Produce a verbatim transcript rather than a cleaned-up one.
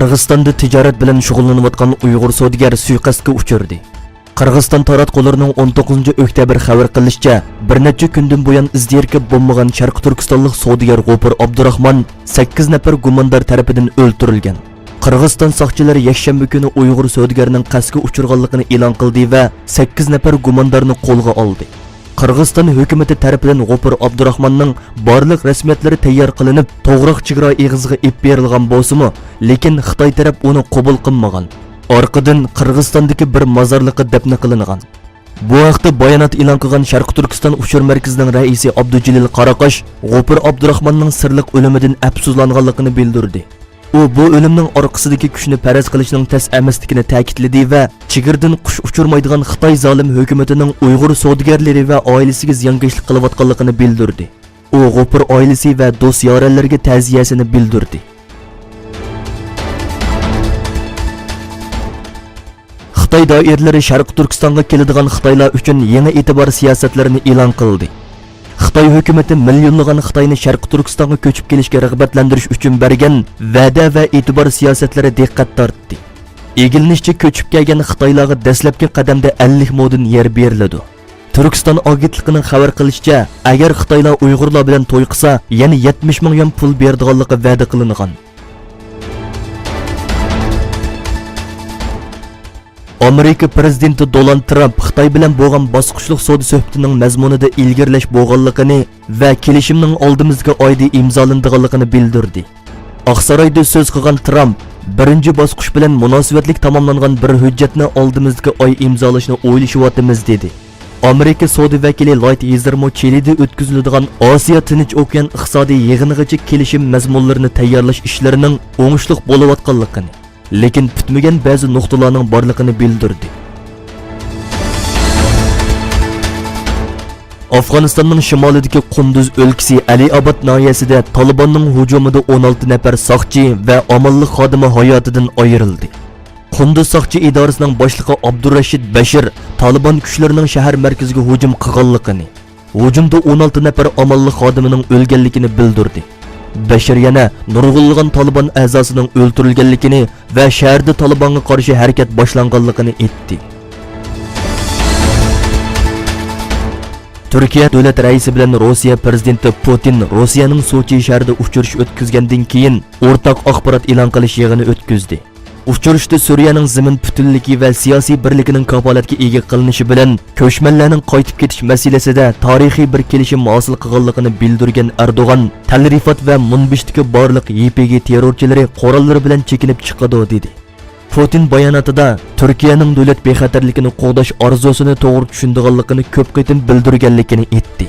قىرغىزىستاندا تىجارەت بىلەن شۇغۇللىنىۋاتقان ئۇيغۇر سودىگەر سۇيىقەستكە ئۇچرىدى. قىرغىزىستان تاراتقۇلىرىنىڭ ئون توققۇزىنچى ئۆكتەبىر خەۋەر قىلىشىچە، بىر نەچچە كۈندىن بۇيان ئىز دېرىكى بولمىغان شەرقىي تۈركىستانلىق سودىگەر غوپۇر ئابدۇراخمان سەككىز نەپەر گۇماندار تەرىپىدىن ئۆلتۈرۈلگەن. قىرغىزىستان ساقچىلىرى يەكشەنبە كۈنى ئۇيغۇر سودىگەرنىڭ قەستكە ئۇچرىغانلىقىنى ئېلان قىلدى ۋە سەككىز نەپەر گۇماندارنى قولغا ئالدى. قىرغىزىستان ھۆكۈمىتى تەرىپىدىن غوپۇر ئابدۇراخماننىڭ بارلىق رەسمىيەتلىرى تەييار قىلىنىپ، توغراق چېگرا ئېغىزىغا ئېلىپ بېرىلغان بولسىمۇ، لېكىن خىتاي تەرەپ ئۇنى قوبۇل قىلمىغان. ئارقىدىن قىرغىزىستاندىكى بىر مازارلىققا دەپنە قىلىنغان. بۇ ھەقتە بايانات ئېلان قىلغان شەرقىي تۈركىستان ئۇچۇر مەركىزىنىڭ رەئىسى ئابدۇجېلىل قاراقاش غوپۇر ئابدۇراخماننىڭ سىرلىق ئۆلۈمىدىن ئەپسۇسلانغانلىقىنى بىلدۈردى. ئۇ بۇ ئۆلۈمنىڭ ئارقىسىدىكى كۈچنى پەرەز قىلىشنىڭ تەس ئەمەسلىكىنى تەكىتلىدى ۋە چېگرىدىن قۇش ئۇچۇرمايدىغان خىتاي زالىم ھۆكۈمىتىنىڭ ئۇيغۇر سودىگەرلىرى ۋە ئائىلىسىگە زىيانكەشلىك قىلىۋاتقانلىقىنى بىلدۈردى. ئۇ غوپۇر ئائىلىسى ۋە دوست-يارەنلەرگە تەزىيەسىنى بىلدۈردى. خىتاي دائىرىلىرى شەرقىي تۈركىستانغا كېلىدىغان خىتايلار ئۈچۈن يېڭى ئېتىبار سىياسەتلىرىنى ئېلان قىلدى. خىتاي ھۆكۈمىتى مىليونلىغان خىتاينى شەرقىي تۈركىستانغا كۆچۈپ كېلىشكە رىغبەتلەندۈرۈش ئۈچۈن بەرگەن ۋەدە ۋە ئېتىبار سىياسەتلىرى دىققەت تارتتى. ئىگىلىنىشىچە، كۆچۈپ كەلگەن خىتايلارغا دەسلەپكى قەدەمدە ئەللىك مودىن يەر بېرىلىدۇ. تۈركىستان ئاگېنتلىقىنىڭ خەۋەر قىلىشىچە، ئەگەر خىتايلار ئۇيغۇرلار بىلەن توي قىلسا، يەنە يەتمىش مىڭ يۈەن پۇل بېرىدىغانلىقى ۋەدە قىلىنغان. ئامېرىكا پىرېزىدېنتى دونالد ترامپ خىتاي بىلەن بولغان باسقۇچلۇق سودا سۆھبىتىنىڭ مەزمۇنىدا ئىلگىرىلەش بولغانلىقىنى ۋە كېلىشىمنىڭ ئالدىمىزدىكى ئايدا ئىمزالىنىدىغانلىقىنى بىلدۈردى. ئاقسارايدا سۆز قىلغان ترامپ، بىرىنچى باسقۇچ بىلەن مۇناسىۋەتلىك تاماملانغان بىر ھۆججەتنى ئالدىمىزدىكى ئاي ئىمزالاشنى ئويلىشىۋاتىمىز، دېدى. ئامېرىكا سودا ۋەكىلى لايت ھېزېرمۇ چىلىدە ئۆتكۈزۈلىدىغان ئاسىيا تىنچ ئوكيان ئىقتىسادىي يىغىنىغىچە كېلىشىم مەزمۇنلىرىنى تەييارلاش ئىشلىرىنىڭ ئوڭۇشلۇق بولۇۋاتقانلىقىنى، لېكىن پۈتمىگەن بەزى نۇقتىلارنىڭ بارلىقىنى بىلدۈردى. ئافغانىستاننىڭ شىمالىدىكى قۇندۇز ئۆلكىسى ئەلى ئاباد ناھىيەسىدە تالىباننىڭ ھۇجۇمىدا ئون ئالتە نەپەر ساقچى ۋە ئامانلىق خادىمى ھاياتىدىن ئايرىلدى. قۇندۇز ساقچى ئىدارىسىنىڭ باشلىقى ئابدۇرەشىد بەشىر تالىبان كۈچلىرىنىڭ شەھەر مەركىزىگە ھۇجۇم قىلغانلىقىنى، ھۇجۇمدا ئون ئالتە نەپەر ئامانلىق خادىمىنىڭ ئۆلگەنلىكىنى بىلدۈردى. بەشىر يەنە نۇرغۇنلىغان تالىبان ئەزاسىنىڭ ئۆلتۈرۈلگەنلىكىنى ۋە شەھەردە تالىبانغا قارشى ھەرىكەت باشلانغانلىقىنى ئېيتتى. تۈركىيە دۆلەت رەئىسى بىلەن روسىيە پىرېزىدېنتى پۇتىن روسىيەنىڭ سوچى شەھىرىدە ئۇچرىشىش ئۆتكۈزگەندىن كېيىن، ئورتاق ئاخبارات ئېلان قىلىش يىغىنى ئۆتكۈزدى. ئۇچرىشىشتا سۈرىيەنىڭ زېمىن پۈتۈنلۈكى ۋە سىياسىي بىرلىكىنىڭ كاپالەتكە ئىگە قىلىنىشى بىلەن، كۆچمەنلەرنىڭ قايتىپ كېتىش مەسىلىسىدە تارىخىي بىر كېلىشىم ھاسىل قىلغانلىقىنى بىلدۈرگەن ئەردوغان، تەل رىفات ۋە مۇنبىجدىكى بارلىق يې پې گې تېررورچىلىرى قوراللىرى بىلەن چېكىنىپ چىقىدۇ، دېدى. پۇتىن باياناتىدا تۈركىيەنىڭ دۆلەت بىخەتەرلىكىنى قوغداش ئارزۇسىنى توغرا چۈشىنىدىغانلىقىنى كۆپ قېتىم بىلدۈرگەنلىكىنى ئېيتتى.